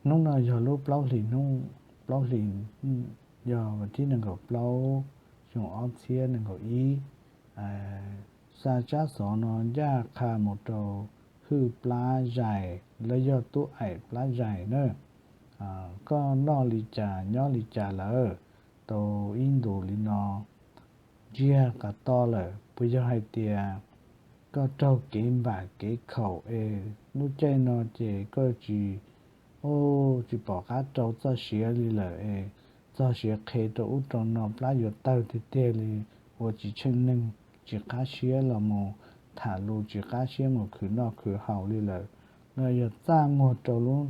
Hnub no yog lub plaub hlis, hnub plaub hlis, yog vas thib nees nkaum plaub, xyoo ob txhiab nees nkaum ib. Xa tsab xov no ncaj qha mus rau Hwj Plab Zais, los yog Tub Aim Plab Zais na. Koj noj li cas nyob li cas lawm? Tau ib ntus li no ntsiag qas to lawm, puas yog hais tias koj raug kev npam kev khaum es lub caij no ces koj tsis, tsis pom qab rau txoj sia li lawm es txog siav qhev rau ub rau no plab yuav tawg tiag tiag li, ua tsis tsheej neeg, tsis qab siab los mus tham lus, tsis qab siab mus khwv noj khwv haus li lawm, los yog txaj muag rau lub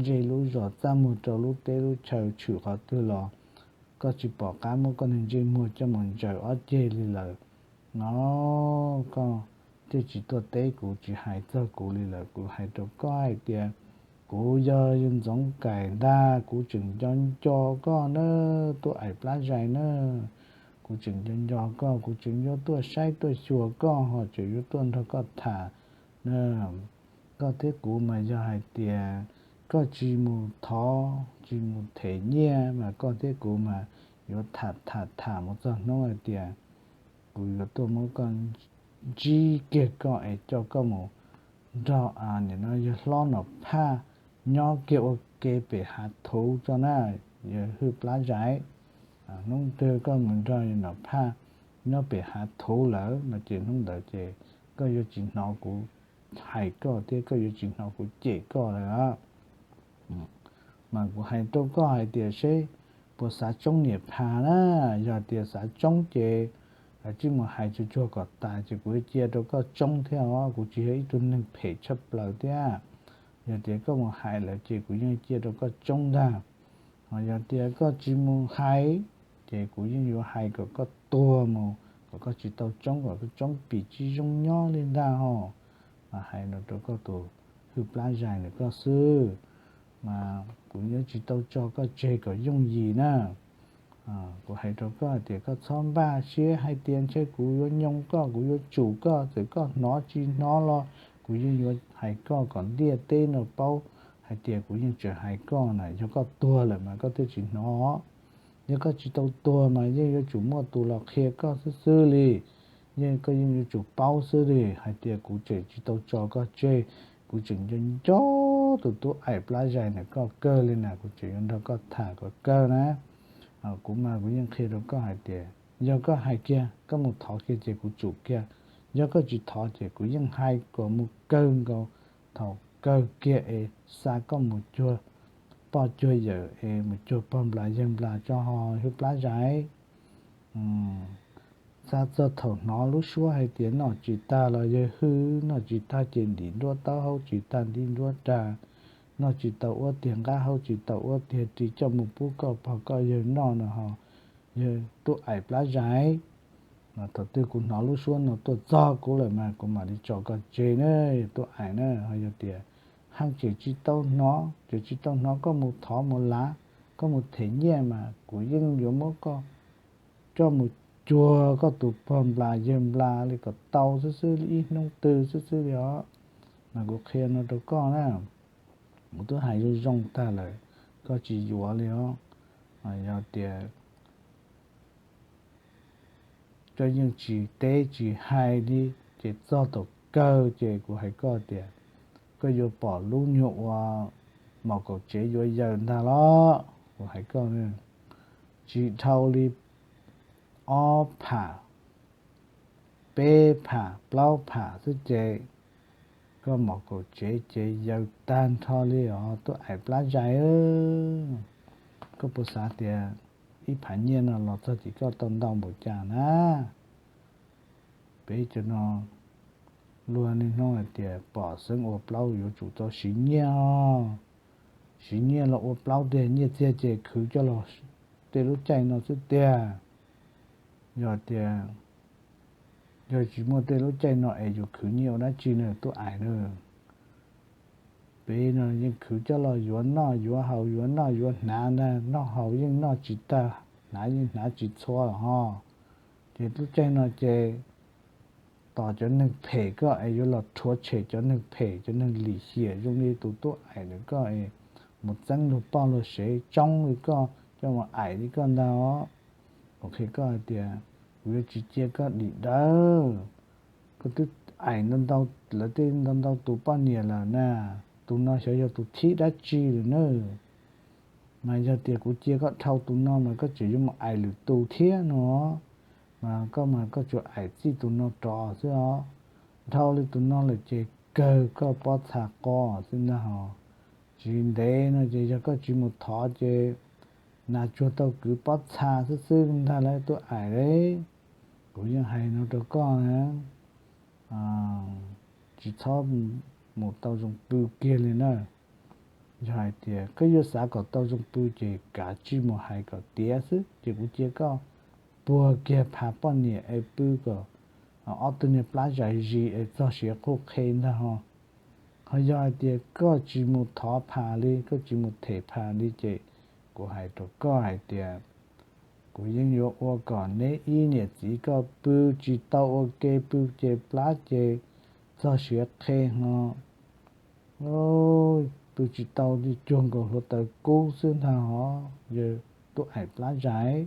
zej lub zos, txaj muag rau lub teb lub chaw, tshwm qhov twg los koj tsis pom qab muab koj niag ntsej muag coj mus ntsaws ob ceg li lawm no. Koj thiaj tsis tuaj teb kuv, tsis hais txog kuv li lawm. Kuv hais rau koj hais tias kuv yog Ntxoov Kais ntag, kuv tseem nco nco koj na, Tub Aim Plab Zais na. Kuv tseem nco nco koj, kuv tseem yuav tuaj saib tuaj xyuas koj, ho tseem yuav tuaj nrog koj tham na. Koj thiab kuv mas yog hais tias koj tsis mus thov, tsis mus them nyiaj mas koj thiab kuv mas yuav tham tham tham mus txog hnub hais tias kuv yuav tuaj muab koj ntsib kiag koj es coj koj mus nrog, nim no yawg hlob Nom Phaj nyob kiag ua ke pem hav thuv tso na, yawg Hwj Plab Zais. Hnub twg koj mus nrog yawg Nom Phaj nyob pem hav thuv lawm no ces hnub ntawd ces koj yuav tsis hnov kuv hais koj thiab koj yuav tsis hnov kuv cem koj lawm. Mas kuv hais rau koj hais tias seb puas xav tsoob niam phas na. Yog tias xav tsoob ces tsij mus hais tsuag tsuag kom tas ces kuv cia rau koj tsoob thiab os. Kuv tsis yog ib tug neeg phem tshaj plaws thiab. Yog tias koj mus hais lawm ces kuv yeej cia rau koj tsoob ntag. Ho yog tias koj tsis mus hais, ces kuv yeej yuav hais kom koj tuag mus, kom koj tsis tau tsoob, kom koj tsoob pim tsis zoo nyob li ntag ho. Mas hais no rau koj tus Hwj Plab Zais ntawm koj xwb, mas kuv yuav tsis tau tso koj tseg kom yooj yim na. Kuv hais rau koj hais tias koj txhob npaj siab hais tias ntshe kuv yuav nyoo koj, kuv yuav tsum koj, txawm koj hnov tsis hnov los kuv yeej yuav hais koj kom ntiaj teb no paub hais tias kuv yeej tseem hais koj na. Yog koj tuag lawm mas koj thiaj tsis hnov. Yog koj tsis tau tuag mas yeej yuav tsum muaj tus los qhia koj xwb xwb li. Yeej, koj yeej yuav tsum paub xwb li hais tias kuv tseem tsis tau tso koj tseg. Kuv tseem nco nco tus Tub Aim Plab Zais ntawm koj kawg li na, kuv tseem yuav nrog koj tham kom kawg na. Kuv mas kuv yeej qhia rau koj hais tias yog koj hais kiag, koj mus thov kiag ces kuv tsum kiag. Yog koj tsis thov ces kuv yeej hais kom mus kawg nkaus, thaum kawg kiag es xa koj mus cuag poj cuag yawm es mus cuag pog nplas yawg nplas tso ho Hwj Plab Zais. Xa txog thaum hnov lub suab hais tias noj tsis tag los yawg Hwj, noj tsis tag ces ntim nruab taub hau tsis tag ntim nruab rag, noj tsis tau ua tiag nqab hau tsis tau ua tiag ris coj mus pub koj pog koj yawg noj no ho yawg Tub Aim Plab Zais. Thaum twg kuv hnov lub suab no tuaj txog kuv lawm mas kuv mam li tso koj tseg na, yawg Tub Aim na. Ho yog tias heev tseem tsis tau hnov, tseem tsis tau hnov koj mus thov mus lav, koj mus them nyiaj mas kuv yeej yuav muab koj coj mus cuag koj tus pog nplas yawg nplas li kom tau xwb xwb li, ib hnub twg xwb xwb li os. Mas kuv qhia no rau koj na, kuv twb hais zoo zoo tag lawm, koj tsis yuav li os. Yog tias koj yeej tsis teb tsis hais li, ces txog thaum kawg ces kuv hais koj tias koj yuav pom lub nyuag ua mom kaum tsev yuav yaws ntag los. Kuv hais koj tsis dhau li ob pham, peb pham plaub pham xwb ces koj mom kaum tsev ces yaws tag nrho li os Tub Aim Plab Zais. Koj puas xav tias ib phav nyiaj no los txog tim koj tau ntau npaum cas na? Peb cov no luag niaj hnub hais tias pom xeeb ua plaub yuav tsum tau siv nyiaj os. Siv nyiaj los ua plaub tiag, nyiaj txiag ces khwv coj los tej lub caij no xwb tiag. Yog tias yog tsis muaj tej lub caij no es yus khwv nyiaj ua dab tsi na Tub Aim na? Peb no yeej khwv coj los yuav noj yuav haus, yuav noj yuav hnav ntag, noj haus yeej noj tsis tag, hnav yeej hnav tsis txhua los ho. Ces lub caij no ces tos cov neeg phem koj es yuav los rhuav tshem cov neeg phem cov neeg lim hiam zoo li tus tub aim ntawm koj es mus txeeb luag poj luag sev tsoob li koj coj mus aim li koj ntag os. Kuv qhia koj hais tias kuv yuav tsis cia koj dim dawb. Koj twb aim ntau ntau, lawv tej ntau ntau tus poj niam lawm na, tus no xyov yog tus thib dab tsi lawm na. Mas yog tias kuv cia koj dhau tus no mas koj tseem yuav mus aim lwm tus thiab no, mas koj mas koj tsuas aim txij tus no rov xwb os. Dhau li tus no lawm ces kawg koj pob txha qos xwb ntag hos. Tsis ntev no ces yog koj tsis mus thov ces nas tsuag tau kwv pob txha xwb xwb ntag lauj tub aim lauj. Kuv yeej hais no rau koj na, tsis txhob mus tau zoo pw kiag li na. Yog hais tias koj yuav xav kom tau zoo pw ces kav tsij mus hais kom tiav xwb ces kuv cia koj puag kiag pha poj niam es pw kom ob tug niag plab zais zis es txog siav qhuj qhe ntag hos. Ho yog hais tias koj tsis mus thov pha li, koj tsis mus them pha li ces kuv hais rau koj hais tias kuv yeej yuav ua kom neb ib niam txiv koj pw tsis tau ua ke, pw ces plab ces txog siav qhe ho. Pw tsis tau li cuag nkaus hluav taws kub xwb ntag hos yawg tub aim plab zais.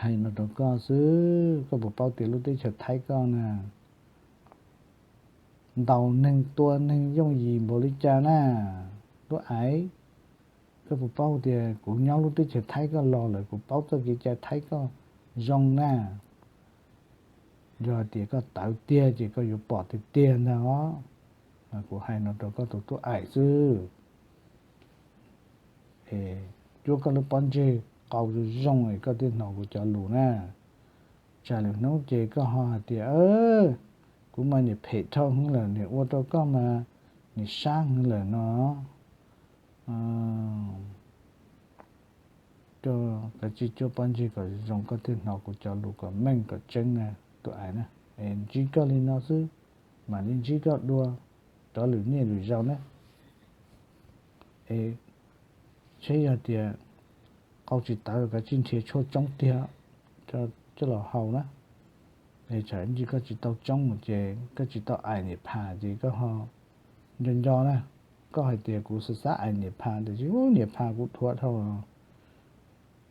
Hais no rau koj xwb, koj puas paub tias lub teb chaws Thaib koj na, ntaus neeg tua neeg yooj yim npaum li cas na, tub aim. Koj puas paub tias kuv nyob lub teb chaws Thaib koj los lawm kuv paub txoj kev cai Thaib koj zoo na. Yog hais tias koj tawv tiag ces koj yuav pom tiag tiag ntag os. Kuv hais no rau koj tus tub aim xwb. Cuab koj lub pob ntseg qau zoo zoo es koj thiaj hnov kuv cov lus na. Tsam lwm hnub ces koj ho hais tias, kuv mas niam phem dhau heev lawm, niam ua rau koj mas niam sab heev lawm no. Koj kav tsij cuab pob ntseg kom zoo koj thiaj hnov kuv cov lus kom meej kom tseeb na, tus ais na. Es ntsib koj li no xwb, mam li ntsib koj dua rov lwm niaj lwm zaus na. Es saib yog tias qau tsis tawv kav tsij nrhiav tshuaj tsoob tiag coj los haus na. Es tsam ib ntsis koj tsis tau tsoob ces koj tsis tau aim niam phas ces koj ho nco nco na. Koj hais tias kuv xav xav aim niam phas tiam sis niam phas kuv dhuav dhau los.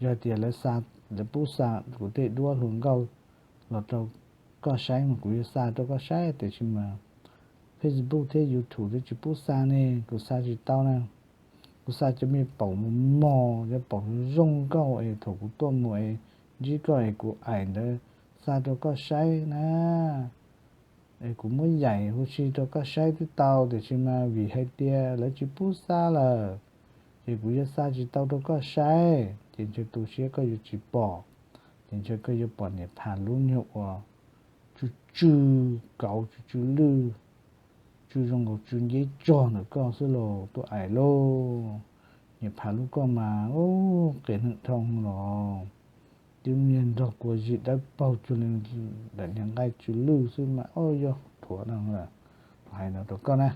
Yog tias lawv xa, lawv pub xa kuv tej duab hluas nkauj los rau koj saib mas kuv yuav xa rau koj saib tiam sis mas Facebook thiab YouTube twb tsis pub xa ne, kuv xa tsis tau na. Kuv xa cov me paum mos mos, cov paum zoo nkauj es thaum kuv tuaj mus es ntsib koj es kuv aim ntawd xa rau koj saib na. Es kuv muab yaim huv si rau koj saib twb tau tiam sis mas vim hais tias lawv tsis pub xa lawm, ces kuv yuav xa tsis tau rau koj saib ces ntshe tu siab koj yuav tsis pom. Ces ntshe koj yuav pom niam phas lub nyuag uas tsw tsw kauv tsw tsw lwj, tsw zoo nkaus tsw nceb tsog ntawm koj xwb los tus ais lauj. Niam phas lub koj mas qias neeg dhau los, twb niag nrog kua zim dawb paug cuag li daim niag nqaij tsw lwj xwb mas o yog thuav no lawm. Hais no rau koj na,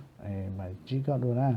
mas ntsib koj dua na.